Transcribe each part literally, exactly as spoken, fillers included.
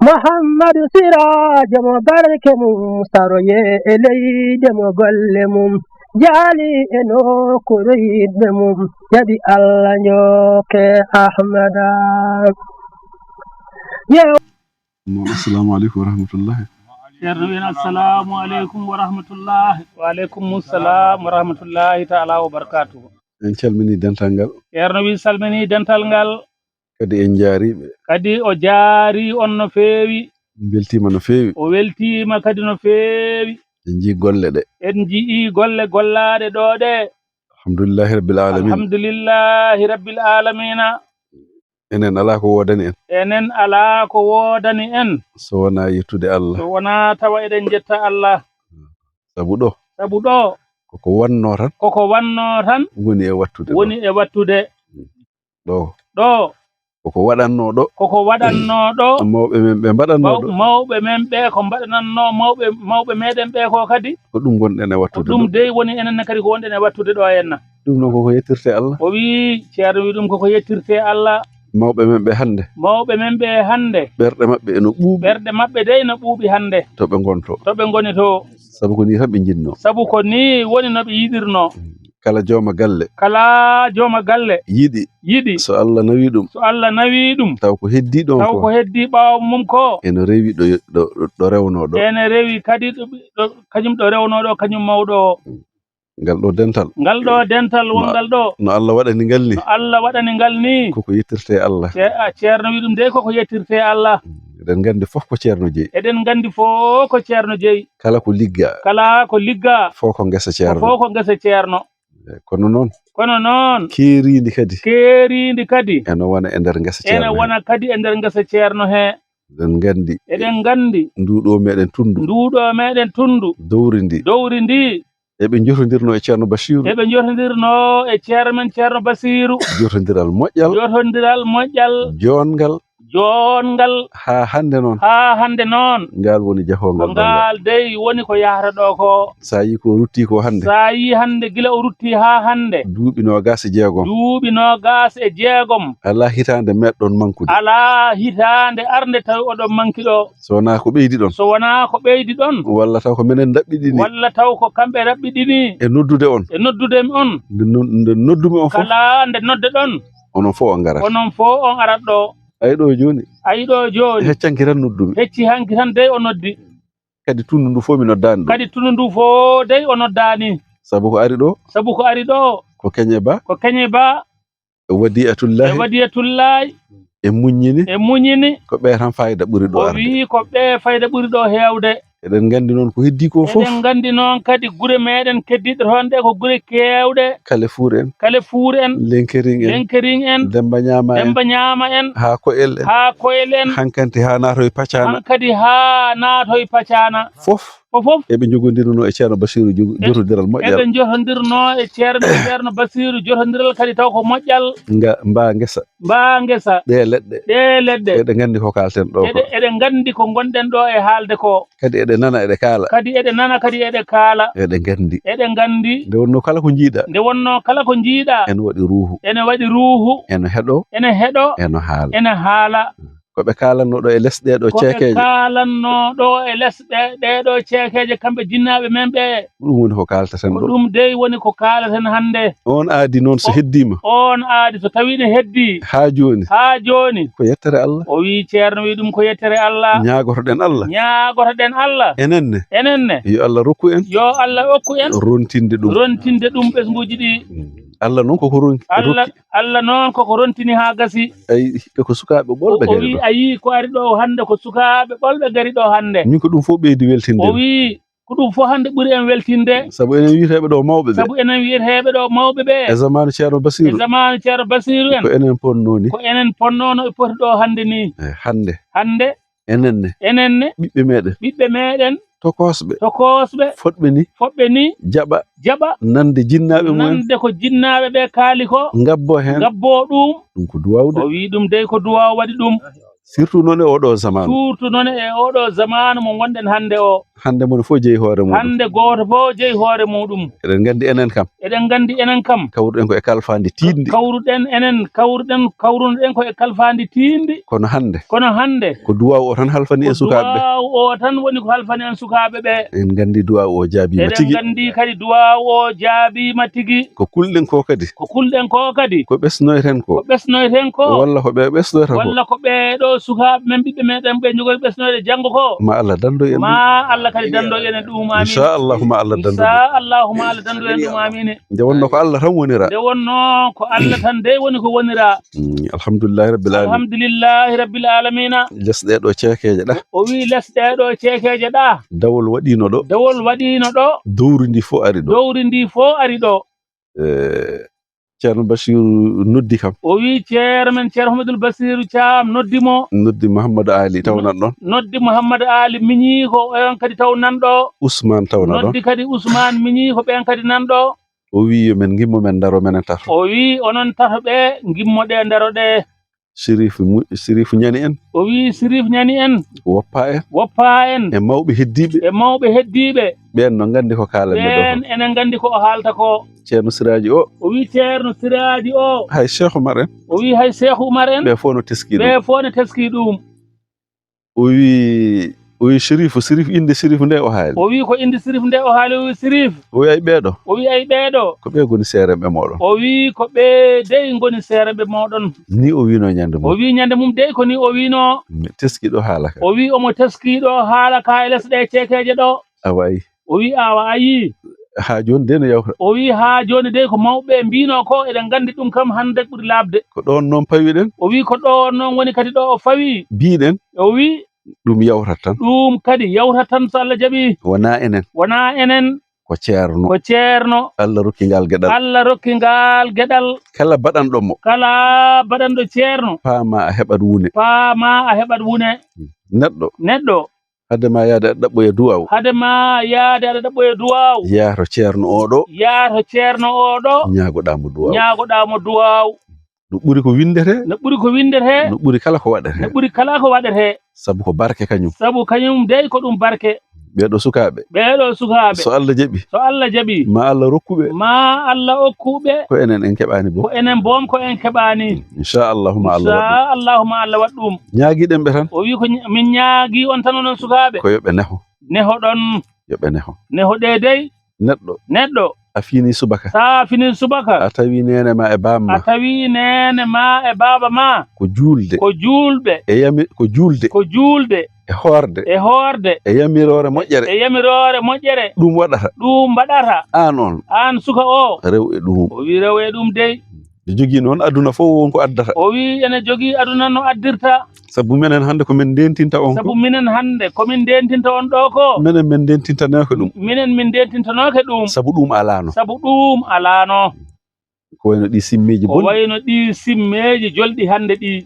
Muhammadu Siraajo mo barke mum saroye e leyde mo golle mum jaali e nokkuure yiɗɓe mum jaɓi Allah njooke Ahmada. Yew. Assalamu aleykum wa rahmatullahi. Ceerno wiyen assalamu aleykum wa rahmatullahi. Wa aleykum salam wa rahmatullahi taala wa barakatuhu. En calmini dental ngal. Ceerno wi salmini dental ngal. Kadi en jaariɓe. Kadi o jaari on no feewi. Beltima no feewi. O weltiima kadi no feewi. En njii golle ɗe. En njii golle gollaaɗe ɗo ɗe. Alhamdulillahi rabbil alamin. Alhamdulillahi rabbil alamina. Enen alaa ko woodani en. Enen alaa ko woodani en. So wonaa yettude Allah. So wonaa tawa eɗen njetta Allah. Sabu ɗo. Sabu ɗo. Koko wanno tan. Koko wanno tan. Woni e wattude ɗo. Woni e wattude. Ɗo. Ɗo. Koko waɗanno ɗo. Koko waɗanno ɗo. Mawɓe men ɓe mbaɗanno ɗo. Mawɓe men ɓe ko mbaɗananno mawɓe, mawɓe meɗen ɓe ko kadi. Ko ɗum ngonɗen e wattude ɗo. Ɗum dey woni enen ne kadi ko wonɗen e wattude ɗo henna. Ɗum noon koko yettirte Allah. O wii, Ceerno wii ɗum koko yettirte Allah. Mawɓe men ɓe hannde. Mawɓe men ɓe hannde. Ɓerɗe maɓɓe eno ɓuuɓi. Ɓerɗe maɓɓe dey no ɓuuɓi hannde. To ɓe ngonto. To ɓe ngoni to. Sabu ko nii tan ɓe njinnoo. Sabu ko nii woni no ɓe yiɗirnoo. Kala jooma galle. Kala jooma galle. Yiɗi. Yiɗi. So Allah nawii ɗum. So Allah nawii ɗum. Taw ko heddii ɗoon ko. Taw ko heddii ɓaawo mum ko. Eno rewi ɗo, ɗo, ɗo rewnoo ɗo. Ene rewi kadi ɗo, ɗo, kañum ɗo rewnoo ɗo, kañum mawɗo o. Ngal ɗo dental. Ngal ɗo dental wongal ɗo. No Allah waɗani ngal ni. No Allah waɗani ngal ni. Koko yettirte Allah. Ce-, a, Ceerno wii ɗum dey koko yettirte Allah. Eɗen nganndi fof ko Ceerno jeyi. Eɗen nganndi fof ko Ceerno jeyi. Kala ko liggaa. Kala ko liggaa. Fof ko ngesa Ceerno. Fof ko ngesa Ceerno. Eh, kono noon. Kono noon. Keeriindi kadi. Keeriindi kadi. Eno wona e nder ngesa Ceerno he. Ene wona kadi e nder ngesa Ceerno he. Eɗen nganndi. Eɗen nganndi. Nduu ɗo meɗen tunndu. Nduu ɗo meɗen tunndu. Dowri ndi. Dowri ndi. Eɓe njotondirno e Ceerno Basiiru. Eɓe njotondirno e Ceerno men Ceerno Basiiru. Jotondiral moƴƴal. Jotondiral moƴƴal. Joonngal. Joonngal. Haa hannde noon. Haa hannde noon. Ngal woni jahoongal ɗo ngal. Ngal dey woni ko yahata ɗo ko. So a yii ko o ruttii ko hannde. So a yii hannde gila o ruttii haa hannde. Duuɓi noogaas e jeegom. Duuɓi noogaas e jeegom. Alaa hitaande meɗɗon mankude. Alaa hitaande arnde tawi oɗon manki ɗo. So wonaa ko ɓeydi ɗon. So wonaa ko ɓeydi ɗon. Walla taw ko menen ndaɓɓiɗini. Walla taw ko kamɓe raɓɓiɗini. E noddude on. E noddude on. Nde no-, nde noddumi on fof. Kala nde nodde ɗon. Onon fof on ngarat. Onon fof on arat ɗo. Ayi ɗo jooni. Ayi ɗo jooni. Hecci hanki tan noddumi. Hecci hanki tan dey o noddi. Kadi tundu ndu fof mi noddaani ɗum. Kadi tundu ndu fof dey o noddaani. Sabu ko ari ɗo. Sabu ko ari ɗo. Ko Keñe Ba. Ko Keñe Ba. E Wadiyatullahi. E Wadiyatullahi. E muññini. E muññini. Ko ɓe tan fayida ɓuri ɗo arde. O wii ko ɓe fayida ɓuri ɗo heewde. Eɗen nganndi noon ko heddii ko fof. Eɗen nganndi noon kadi gure meɗen keddiiɗe toon ɗe ko gure keewɗe. Kalefuur en. Kalefuur en. Lenkering en. Lenkering en. Demba Ñaama en. Demba Ñaama en. Haa Koyel en. Haa Koyel en. Hankadi haa naatoy Pacana. Hankadi haa naatoy Pacana. Fof. Fof, fof. Eɓe njogondirnoo e Ceerno Basiiru jo-, e-, jotondiral moƴƴal. Eɓe njotondirnoo e Ceerno, Ceerno Basiiru jotondiral kadi taw ko moƴƴal. Nga, mbaa ngesa. Mbaa ngesa. Ɗee leɗɗe. Ɗee leɗɗe. Eɗe nganndi ko kaalten ɗo ko. Eɗe, eɗe nganndi ko ngonɗen ɗo e haalde ko. Kadi eɗe nana, eɗe kaala. Kadi eɗe nana, kadi eɗe kaala. Eɗe nganndi. Eɗe nganndi. Nde wonnoo kala ko njiiɗaa. Nde wonnoo kala ko njiiɗaa. Ene waɗi ruuhu. Ene waɗi ruuhu. Ene heɗoo. Ene heɗoo. Ene haala. Ene haala. Ko ɓe kaalannoo ɗo e les ɗee ɗo ceekeeje. Ko ɓe kaalannoo ɗo e les ɗee, ɗee ɗo ceekeeje kamɓe jinnaaɓe men ɓe. Ɗum woni ko kaaltaten ɗo. Ko ɗum dey woni ko kaalaten hannde. Oon aadi noon so heddiima. Oon aadi so tawii ne heddii. Haa jooni. Haa jooni. Ko yettere Allah. O wii Ceerno wii ɗum ko yettere Allah. Ñaagotoɗen Allah. Ñaagotoɗen Allah. Enen ne. Enen ne. Yo Allah rokku en. Yo Allah okku en. Rontinde ɗum. Rontinde ɗum ɓesnguuji ɗi. Allah noon koko ronki. Allah, Allah noon koko rontini haa gasi. Ayi, ɓe ko sukaaɓe ɓolɓe ngari ɗo. O wii, a yii ko ari ɗo hannde ko sukaaɓe ɓolɓe ngari ɗo hannde. Min ko ɗum fof ɓeydi weltinde. O wii, ko ɗum fof hannde ɓuri en weltinde. Sabu enen wiyeteeɓe ɗo mawɓe ɓe. Sabu enen wiyeteeɓe ɗo mawɓe ɓe. E zamaanu Ceerno Basiiru. E zamaanu Ceerno Basiiru en. Ko enen ponnoo ni. Ko enen ponnoo no e poti ɗo hannde ni. E hannde. Hannde. Enen ne. Enen ne. Ɓiɓɓe meɗen. Ɓiɓɓe meɗen. Tokosɓe. Tokosɓe. Fotɓe ni. Fotɓe ni. Jaɓa. Jaɓa. Nande jinnaaɓe mumen. Nande ko jinnaaɓe ɓe kaali ko. Ngabbo heen. Ngabbo ɗum. Ɗum ko duwaaw de. O wii ɗum dey ko duwaaw waɗi ɗum. Surtout noon e oɗo zamaanu. Surtout noon e oɗo zamaanu mo ngonɗen hannde o. Hannde moni fof jeyi hoore muɗum. Hannde gooto fof jeyi hoore muɗum. Eɗen nganndi enen kam. Eɗen nganndi enen kam. Kawruɗen ko e kalfaandi tiiɗndi. Kawruɗen enen, kawruɗen, kawrunoɗen ko e kalfaandi tiiɗndi. Kono hannde. Kono hannde. Ko duwaaw o tan halfani en sukaaɓe ɓe. Ko duwaaw o tan woni ko halfani en sukaaɓe ɓe. En nganndi duwaaw o jaabiima tigi. Eɗen nganndi kadi duwaaw o jaabiima tigi. Ko kulɗen ko kadi. Ko kulɗen ko kadi. Ko ɓesnoyten ko. Ko ɓesnoyten ko. Walla ko ɓe ɓesnoyta ko. Walla ko ɓee ɗo sukaaɓe men, ɓiɓɓe meɗen ɓe njogori ɓesnoyde janngo ko. Ma Allah danndo en ɗum. Ma Allah kadi danndo en e ɗum. Amin. Inchallahu ma Allah danndo ɗum. Inchallahu ma Allah danndo en ɗum. Amin. Nde wonno ko Allah tan wonira. Nde wonno ko Allah tan dey woni ko wonira. Mm, alhamdulillahi rabbil alamin. Alhamdulillahi rabbil alamina. Les ɗee ɗo ceekeeje ɗa. O wi les ɗee ɗo ceekeeje ɗa. Dawol waɗiino ɗo. Dawol waɗiino ɗo. Dowri ndi fof ari ɗo. Dowri ndi fof ari ɗo. Eh, Ceerno Basiru noddi kam. O wi ceerno men Ceerno Mouhamadoul Basiru Thiam noddi mo. Noddi Mouhamadou Ali tawnan ɗon. Noddi Mouhamadou Ali miñi ko on kadi tawnan ɗo. Ousmane tawna ɗon. Noddi kadi Ousmane miñi ko ɓen kadi nan ɗo. O wi yo men ngimmo men ndaro menen tato. O wi onon tato ɓe ngimmo ɗe ndaro ɗe. Sirif mu-, Sirif ñani en. O wi Sirif ñani en. Woppa en. Woppa en. E mawɓe heddiiɓe. E mawɓe heddiiɓe. Ɓeen no nganndi ko kaalanmi ɗo. Ɓeen ene nganndi ko o haalta ko. Ceerno Siraaji o. O wi Ceerno Siraaji o. Hay Cheikh Oumar en. O wi hay Cheikh Oumar en. Ɓe fof no teskii ɗum. Ɓe fof no teskii ɗum. O wi, o wi Sirif, Sirif, innde Sirif nde o haali. O wi ko innde Sirif nde o haali, o wi Sirif. O wi ay ɓee ɗo. O wi ay ɓee ɗo. Ko ɓe ngoni seeremɓe mooɗon. O wi ko ɓe dey ngoni seeremɓe mooɗon. Ni o wino ñande mum. O wi ñande mum dey ko ni o wino. Mi teskiiɗo haala ka. O wi omo teskiiɗo haala ka e les ɗe ceekeeje ɗo. Awa ay. O wi awa ayi. Haa jooni dey no yawta. O wi haa jooni dey ko mawɓe mbino ko eɗen nganndi ɗum kam hannde ɓuri laaɓde. Ko ɗoon noon pawiɗen. O wi ko ɗoon noon woni kadi ɗo o fawi. Mbiɗen. O wi. Ɗum yawtat tan. Ɗum kadi yawtat tan so Allah jaɓi. Wonaa enen. Wonaa enen. Ko ceerno. Ko ceerno. Allah rokki ngal geɗal. Allah rokki ngal geɗal. Kala baɗanɗo mo. Kala baɗanɗo ceerno. Paama a heɓat wune. Paama a heɓat wune. Neɗɗo. Neɗɗo. Hade ma yaade aɗa ɗaɓɓoya duwaaw. Hade ma yaade aɗa ɗaɓɓoya duwaaw. Yaa to ceerno o ɗo. Yaa to ceerno o ɗo. Ñaagoɗaa mo duwaaw. Ñaagoɗaa mo duwaaw. No ɓuri ko winndetee. No ɓuri ko winndetee. No ɓuri kala ko waɗetee. No ɓuri kala ko waɗetee. Sabu ko barke kañum. Sabu kañum dey ko ɗum barke. Ɓee ɗo sukaaɓe. Ɓee ɗo sukaaɓe. So Allah jaɓi. So Allah jaɓi. Ma Allah rokku ɓe. Ma Allah okku ɓe. Ko enen en keɓaani boom. Ko enen boom ko en keɓaani. Inchallahu ma Allah waɗu. Inchallahu ma Allah waɗ ɗum. Ñaagiɗen ɓe tan. O wi ko ña-, min ñaagi on tan onon sukaaɓe. Ko yo ɓe neho. Nehoɗon. Yo ɓe neho. Nehoɗee dey. Neɗɗo. Neɗɗo. A fini subaka. Sa fini subaka. A tawi neene ma e baam ma. A tawi neene ma e baaba ma. Ko juulde. Ko juulɓe. E yami-, ko juulde. Ko juulde. E hoorde. E hoorde. E yamiroore moƴƴere. E yamiroore moƴƴere. Ɗum waɗata. Ɗum mbaɗata. Aan on. Aan suka o. Rew e ɗum. O wi rew e ɗum dey. Ɓe jogii noon aduna fof won ko addata. O wi ene jogii aduna no addirta. Sabu minen hannde ko min ndentinta on ko. Sabu minen hannde ko min ndentinta on ɗo ko. Minen min ndentintanooke ɗum. Minen min ndentintanooke ɗum. Sabu ɗum alaano. Sabu ɗum alaano. Ko wayno ɗi simmeeji bonɗi. Ko wayno ɗi simmeeji jolɗi hannde ɗi.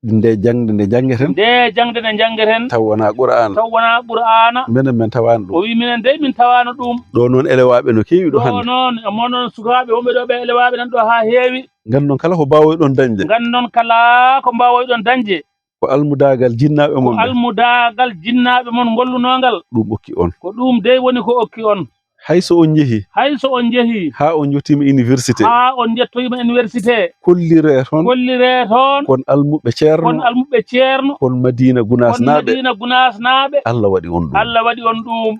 Nde jaŋde nde njanngeten. Nde jaŋde nde njanngeten. Taw wonaa Qur'aana. Taw wonaa Qur'aana. Minen min tawaano ɗum. O wi minen dey min tawaano ɗum. Ɗo noon elewaaɓe no keewi ɗo hannde. Ɗo noon, e mon noon sukaaɓe wonɓe ɗo ɓe elewaaɓe nan ɗo haa heewi. Nganndon kala ko mbaawoyɗon dañde. Nganndon kala ko mbaawoyɗon dañde. Ko almudaagal jinnaaɓe mon ɓe. Ko almudaagal jinnaaɓe mon ngollunoongal. Ɗum okki on. Ko ɗum dey woni ko okki on. Hay so on njehi. Hay so on njehi. Haa on njottiima université. Haa on njottoyima université. Kolliree toon. Kolliree toon. Kon almuɓɓe ceerno. Kon almuɓɓe ceerno. Kon Madiina Gunaas naaɓe. Kon Madiina Gunaas naaɓe. Allah waɗi on ɗum. Allah waɗi on ɗum.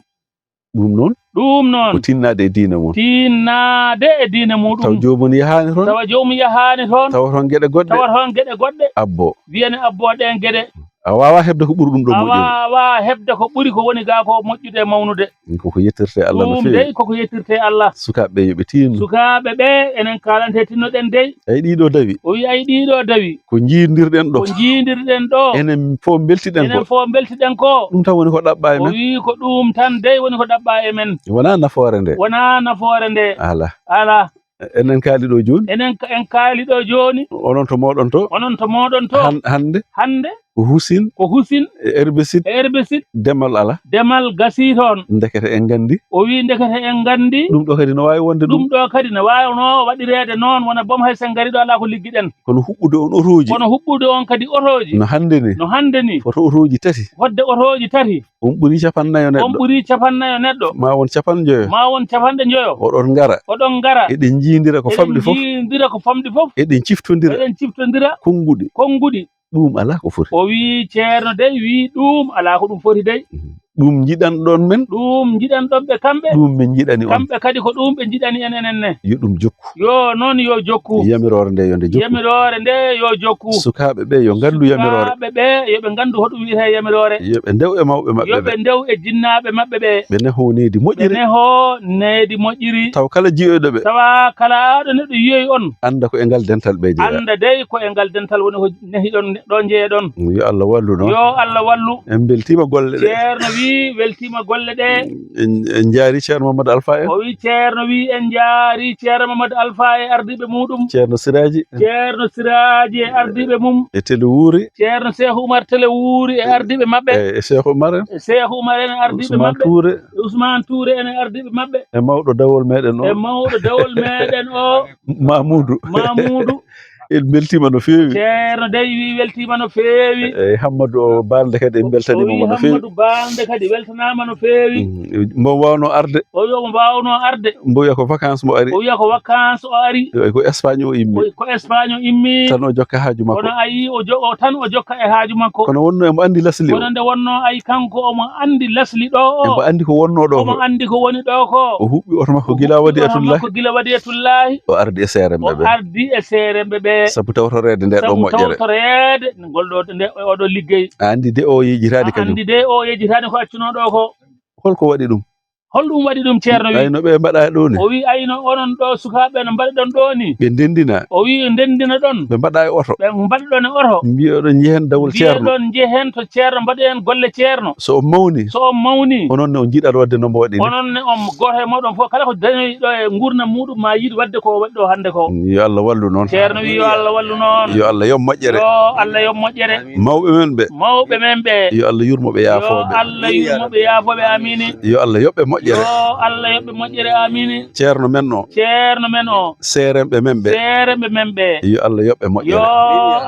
Ɗum noon. Ɗum noon. Ko tinnaade e diine mum. Tinnaade e diine muɗum. Taw joomum yahaani toon. Tawa joomum yahaani toon. Tawa toon geɗe goɗɗe. Tawa toon geɗe goɗɗe. Abbo. Wiyane abbo ɗeen geɗe. A waawaa heɓde ko ɓuri ɗum ɗo moƴƴude. A waawaa heɓde ko ɓuri ko woni gaa ko moƴƴude e mawnude. Koko yettirte Allah no feewi. Ɗum dey koko yettirte Allah. Sukaaɓe ɓe yo ɓe tiinno. Sukaaɓe ɓe enen kaalante tinnoɗen dey. Ay ɗiɗo dawi. O wi ay ɗiɗo dawi. Ko njiidirɗen ɗo. Ko njiidirɗen ɗo. Enen fof mbeltiɗen ko. Enen fof mbeltiɗen ko. Ɗum tan woni ko ɗaɓɓa e men. O wi ko ɗum tan dey woni ko ɗaɓɓa e men. Wonaa nafoore nde. Wonaa nafoore nde. Ala. Ala. Enen kaali ɗo jooni. Enen ka-, en kaali ɗo jooni. Onon to mooɗon to. Onon to mooɗon to. Han-, hannde. Hannde. Ko husin. Ko husin. E herbicide. E herbicide. Demal ala. Demal gasii toon. Ndekete en nganndi. O wii ndekete en nganndi. Ɗum ɗo kadi no waawi wonde ɗum. Ɗum ɗo kadi no waawi no waɗireede noon, wona boom hay sen ngari ɗo alaa ko liggiɗen. Kono huɓɓude on otooji. Kono huɓɓude on kadi otooji. No hannde ni. No hannde ni. Foto otooji tati. Fodde otooji tati. On ɓuri capannayo neɗɗo. On ɓuri capannayo neɗɗo. Ma won capanjoyo. Ma won capanɗe njoyo. Oɗon ngara. Oɗon ngara. Eɗen njiidira ko famɗi fof. Eɗen njiidira ko famɗi fof. Eɗen ciftondira. Eɗen ciftondira. Konnguɗi. Konnguɗi. Ɗum alaa ko foti. O wii ceerno dey, wii ɗum alaa ko ɗum foti dey. Mhm. Ɗum njiɗanɗon men. Ɗum njiɗanɗon ɓe kamɓe. Ɗum ɓe njiɗani on. Kamɓe kadi ko ɗum ɓe njiɗani en enen ne. Yo ɗum jokku. Yo noon yo jokku. Yamiroore nde yo nde jokku. Yamiroore nde yo jokku. Sukaaɓe ɓe yo nganndu yamiroore. Sukaaɓe ɓe yo ɓe nganndu hoɗum wiyetee yamiroore. Yo ɓe ndew e mawɓe maɓɓe ɓe. Yo ɓe ndew e jinnaaɓe maɓɓe ɓe. Ɓe nehoo needi moƴƴiri. Ɓe nehoo needi moƴƴiri. Taw kala jiyoyɗo ɓe. Tawa kala ɗo neɗɗo yiyoyi on. Annda ko e ngal dental ɓe jeyaa. Annda dey ko e ngal dental woni ko nehiɗon ɗo njeyeɗon. Yo Allah wallu noon. Yo Allah wallu. En mbeltiima golle ɗe. Ceerno wii weltiima golle ɗe. En, en njaari Ceerno Mamadou Alpha en. O wii ceerno wii en njaari Ceerno Mamadou Alpha e ardiiɓe muɗum. Ceerno Siraaji. Ceerno Siraaji e ardiiɓe mum. E Tele Wuuri. Ceerno Seeku Umar Tele Wuuri e ardiiɓe maɓɓe. E, e Seeku Umar en. E Seeku Umar en e ardiiɓe maɓɓe. Ousmane Touré. Ousmane Touré en e ardiiɓe maɓɓe. E mawɗo dawol meɗen o. E mawɗo dawol meɗen o. Mamoudou. Mamoudou. En mbeltiima no feewi. Ceerno dey wii weltiima no feewi. E Hammadou o Balde kadi en mbeltaniima mo no feewi. O wii Hammadou Balde kadi weltanaama no feewi. Mm, mbo waawno arde. O wii omo waawno arde. Mbo wiya ko vacances mo ari. O wiya ko vacances o ari. E ko Espagne o immi. Ko, ko Espagne o immi. Tan o jokka haaju makko. Kono a yii o jo-, o tan o jokka e haaju makko. Kono wonno emo anndi lasli o. Kono nde wonno ay kanko omo anndi lasli ɗo o. Emo anndi ko wonno ɗo ko. Omo anndi ko woni ɗo ko. O huɓɓi oto makko gila wadi atullahi. O huɓɓi oto makko gila wadi atullahi. O ardi e seeremɓe ɓe. O ardi e seeremɓe ɓe. Sabu tawtoreede nde ɗo moƴƴere. Sabu tawtoreede ngol ɗo, nde, oɗo liggey. A anndi de o yejitaani kañum. A anndi de o yejitaani ko accuno ɗo ko. Holko waɗi ɗum? Holɗum waɗi ɗum, ceerno wi? Ay, no ɓe mbaɗa ɗo ni? O wi, ay, no onon ɗo sukaaɓe no mbaɗa ɗon ɗo ni? Ɓe ndendina. O wi, ndendina ɗon. Ɓe mbaɗa e oto. Ɓe mbaɗa ɗon e oto. Mbiya ɗon njehen dawol ceerno. Mbiya ɗon njehen to ceerno, mbaɗa en golle ceerno. So o mawni. So o mawni. Onon ne on njiɗat wadde no mbaɗi ni. Onon ne on gooto e mooɗon fof kala ko dañoyi ɗo e nguurndam muɗum ma yiɗ wadde ko waɗi ɗo hannde ko. Yo Allah wallu noon. Ceerno wi, yo Allah wallu noon. Yo Allah yoɓ moƴƴere. Yo Allah yoɓ moƴƴere. Mawɓe men ɓe. Mawɓe men ɓe. Yo Allah yurmo ɓe yaafo ɓe. Yo Allah yurmo ɓe yaafo ɓe, amiin. Yo Allah yoɓ ɓe moƴƴere. Yo Allah yoɓ ɓe moƴƴere, amiin. Ceerno men o. Ceerno men o. Seeremɓe men ɓe. Seeremɓe men ɓe. Yo Allah yoɓ ɓe moƴƴere. Yo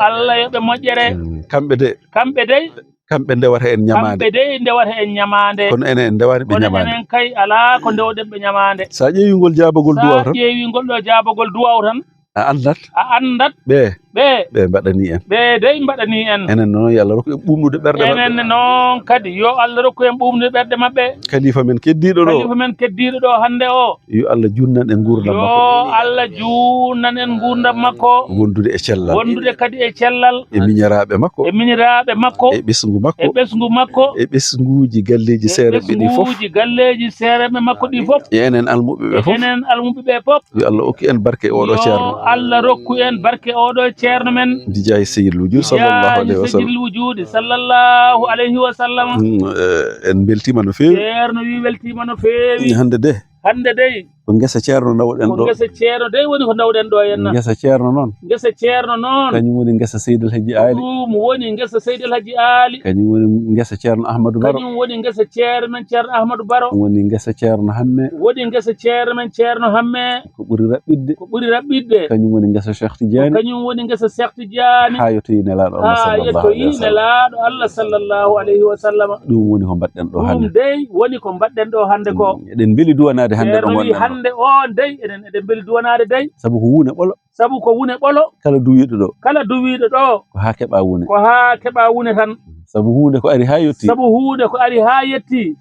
Allah yoɓ ɓe moƴƴere. Mm, kamɓe de. Kamɓe dey. Kamɓe ndewata en ñamaande. Kamɓe dey ndewata en ñamaande. Kono enen en ndewaani ɓe ñamaande. Kono enen kay alaa ko ndewɗen ɓe ñamaande. Sa ƴeewi ngol jaabagol duwaaw tan. Sa ƴeewi ngol ɗo jaabagol duwaaw tan. A anndat. A anndat. Ɓe. Ɓe. Ɓe mbaɗani en. Ɓe dey mbaɗani en. Enen noon yo Allah rokku en ɓuuɓnude ɓerɗe maɓɓe. Enen noon kadi yo Allah rokku en ɓuuɓnude ɓerɗe maɓɓe. Kalifa men keddiiɗo ɗo. Kalifa men keddiiɗo ɗo hannde o. Yo Allah juutnan en nguurndam makko. Yo Allah juutnan en nguurndam makko. Wondude e cellal. Wondude kadi e cellal. E miñiraaɓe makko. E miñiraaɓe makko. E ɓesngu makko. E ɓesngu makko. E ɓesnguuji galleeji seeremɓe ɗi fof. E ɓesnguuji galleeji seeremɓe makko ɗi fof. E enen almuɓɓe ɓe fof. E enen almuɓɓe ɓe fof. Yo Allah okku en barke oɗo ceerno. Yo Allah rokku en barke oɗo ceerno men. Bijaahi Sayyidil Wujuud sallallahu alayhi wa sallam. Bijaahi Sayyidil Wujuud sallallahu alayhi wa sallam. Mm, eh, en mbeltiima no feewi. Ceerno wi weltiima no feewi. Hannde de. Hannde dey. Ko ngesa ceerno ndawɗen ɗo. Ko ngesa ceerno dey woni ko ndawɗen ɗo henna. Ngesa ceerno noon. Ngesa ceerno noon. Kañum woni ngesa Seydi El Hadji Aali. Ko ɗum woni ngesa Seydi El Hadji Aali. Kañum woni ngesa ceerno Ahmadou Baro. Kañum woni ngesa ceerno men ceerno Ahmadou Baro. Woni ngesa ceerno Hamme. Woni ngesa ceerno men ceerno Hamme. Ko ɓuri raɓɓiɗde. Ko ɓuri raɓɓiɗde. Kañum woni ngesa Cheikh Tidiane. Ko kañum woni ngesa Cheikh Tidiane. Haa yettoyi Nelaaɗo Allah sallallahu alayhi wa sallam. Haa yettoyi Nelaaɗo Allah sallallahu alayhi wa sallam. Ɗum woni ko mbaɗɗen ɗo hannde. Ɗum dey woni ko mbaɗɗen ɗo hannde ko. Mm, eɗen mbeli duwanaade hannde ɗo ngonɗen ɗo. Ceerno wi hannde o dey, eɗen, eɗen mbeli duwanaade dey. Sabu ko wune ɓolo. Sabu ko wune ɓolo. Kala duwiiɗo ɗo. Kala duwiiɗo ɗo. Ko haa keɓa wune. Ko haa keɓa wune tan. Sabu huunde ko ari haa yetti. Sabu huunde ko ari haa yetti.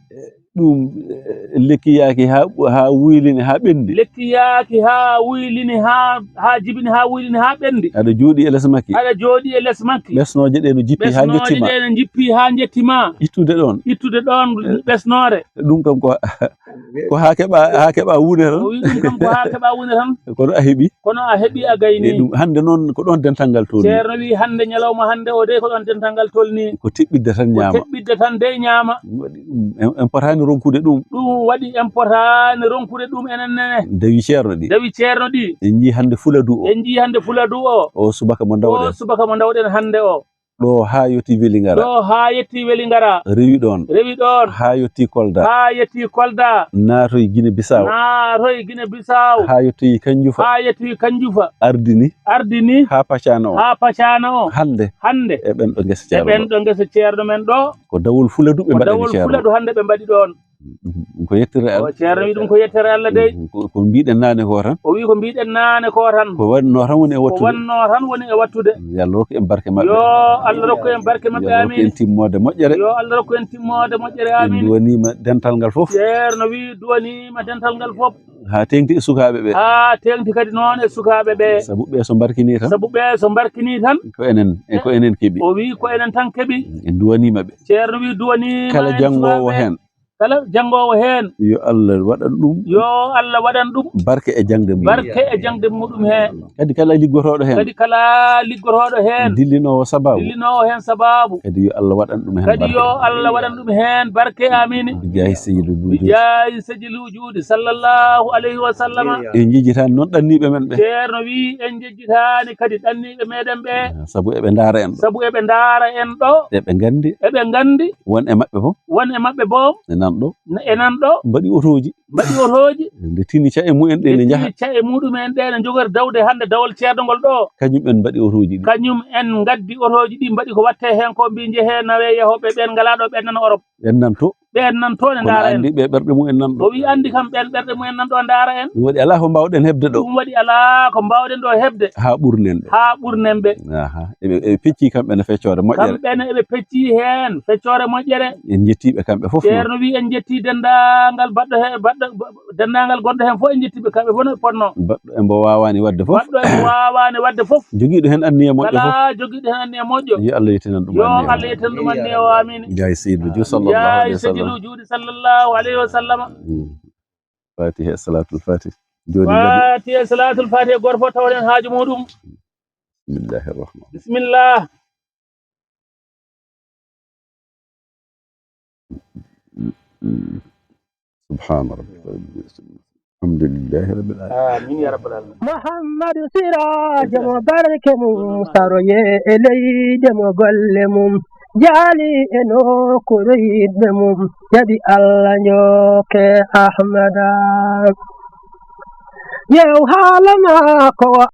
Ɗum, eh, lekki yaaki haa, haa wuylini, haa ɓenndi. Lekki yaaki haa wuylini, haa, haa jibini, haa wuylini, haa ɓenndi. Aɗa jooɗi e les makki. Aɗa jooɗi e les makki. Ɓesnooje ɗe no jippi haa njetti ma. Ɓesnooje ɗe no jippi haa njetti ma. Ittude ɗoon. Ittude ɗoon ɓesnoore. Ɗum kam ko, ko haa keɓa, haa keɓa wune tan. O wi ɗum kam ko haa keɓa wune tan. Kono a heɓi. Kono a heɓi, a gayni. E ɗum, hannde noon ko ɗoon dental ngal tolni. Ceerno wi hannde ñalawma hannde o dey ko ɗoon dental ngal tolni. Ko teɓɓitde tan ñaama. Ko teɓɓitde tan dey ñaama. Ɗum waɗi ɗum, en, en potaani ronkude ɗum. Ɗum waɗi en potaani ronkude ɗum enen nene. Dawi ceerno ɗi. Dawi ceerno ɗi. En njii hannde Fuladu o. En njii hannde Fuladu o. O subaka mo ndawɗen. O subaka mo ndawɗen hannde o. Ɗo haa yettii Welingara. Ɗo haa yettii Welingara. Rewi ɗoon. Rewi ɗoon. Haa yettii Kolda. Haa yettii Kolda. Naatoyi Gine Bisaw. Naatoyi Gine Bisaw. Haa yettii Kanjufa. Haa yettii Kanjufa. Ardini. Ardini. Haa Pacana o. Haa Pacana o. Hannde. Hannde. E ɓen ɗo ngesa e Ceerno ɓen ɗo. Ɗo ngesa Ceerno men ɗo. Ko dawol Fuladu ɓe Ko mbaɗani dawol Ceerno. Fuladu hannde ɓe mbaɗi ɗoon. Ɗum ko yettere O Allah. Ceerno wi ɗum ko yettere Allah dey. Ɗum ko, ko mbiɗen naane ko tan. O wi ko mbiɗen naane ko tan. Ko wannoo tan woni e Ko wattude. wannoo tan woni e wattude. Yo Allah rokku en barke maɓɓe. Yo Allah rokku en barke maɓɓe, Yo Allah rokku en amiin. timmoode moƴƴere. Yo Allah rokku en timmoode moƴƴere, En amiin. duwaniima dental ngal fof. Ceerno wi duwaniima dental ngal fof. Haa teeŋti e sukaaɓe ɓe. Haa teeŋti kadi noon e sukaaɓe ɓe. Sabu ɓe so mbarkinii tan. Sabu ɓe so mbarkinii tan. Ko enen, e ko enen keɓi. O wi ko enen tan keɓi. En duwaniima ɓe. Ceerno wi duwaniima Kala en janngoowo sukaaɓe. heen. Kala janngoowo heen. Yo Allah waɗan ɗum. Yo Allah waɗan ɗum. Barke e jaŋde mum. Barke e jaŋde muɗum he. Kadi kala liggotooɗo heen. Kadi kala liggotooɗo heen. Dillinoowo sabaabu. Dillinoowo heen sabaabu. Kadi yo Allah waɗan ɗum heen Kadi barke. yo Allah waɗan ɗum heen barke. Amiin. Bi jaahi sayyidil Bi wujuud. jaahi sayyidil wujuudi sallallahu alayhi wa sallama. En njejjitaani noon ɗanniiɓe men ɓe. Ceerno wi en njejjitaani kadi ɗanniiɓe meɗen ɓe. Sabu eɓe ndaara en ɗo. Sabu eɓe ndaara en ɗo. Eɓe nganndi. Eɓe nganndi. Won e maɓɓe fof. Won e maɓɓe boom. Ne nan ɗo. Ne, e nan ɗo. Mbaɗi otooji. Mbaɗi otooji. Nde tini ca'e mumen ɗe ne Nde njaha. tini ca'e muɗumen ɗe ne njogori dawde hannde dawol ceerno ngol ɗo. Kañum en mbaɗi otooji ɗi. Kañum en ngaddi otooji ɗi mbaɗi ko watte heen ko mbi njehe nawe yahooɓe ɓen ngalaa ɗo ɓen nan Orop. Ɓen nan to. Ɓen nan to ne Kono ndaara en. anndi ɓe ɓerɗe mumen nan ɗo. O wi anndi kam ɓen ɓerɗe mumen nan ɗo ndaara en. Ɗum waɗi alaa ko mbaawɗen heɓde ɗo. Ɗum waɗi alaa ko mbaawɗen ɗo heɓde. Haa ɓurnen ɓe. Haa ɓurnen ɓe. Aha. Eɓe, eɓe pecci kamɓe ne feccoore moƴƴere. Kamɓe ne eɓe pecci heen feccoore moƴƴere. En njettii ɓe kamɓe fof noon. Ceerno wi en njettii denndaangal baɗɗo he, baɗɗo, denndaangal gonɗo heen fof en njettii ɓe kamɓe fof no potnoo. Baɗɗo e mbo waawaani waɗde fof. Baɗɗo e mbo waawaani waɗde fof. Jogiiɗo heen anniya moƴƴo fof. Kala jogiiɗo heen anniya moƴƴo. Yo Allah yettinan ɗum Yo anniya Allah mum. yettinan ɗum anniya o, amiin. Jaahi Seydi Wujuud sallallahu Jaahi alayhi wa Seydi sallam. Wujuud sallallahu alayhi wa sallam. Mm. Fatiha e Salatul Fatih. Jooni kadi. Fatiha e Salatul Fatih, gooto fof tawon heen haaju muɗum. Bismillahir Rahmanir Bismillah. Subhaana rabbika rabbil izzati amma yasifun. Alhamdulillahi rabbil alamin. Amin ya rabbal alamin. Muhammadu Siraajo mo barke mum saroye e leydi mo golle mum jaali e nokkuure yiɗɓe mum jaɓi Allah njokke Ahmada. Yew haala maako.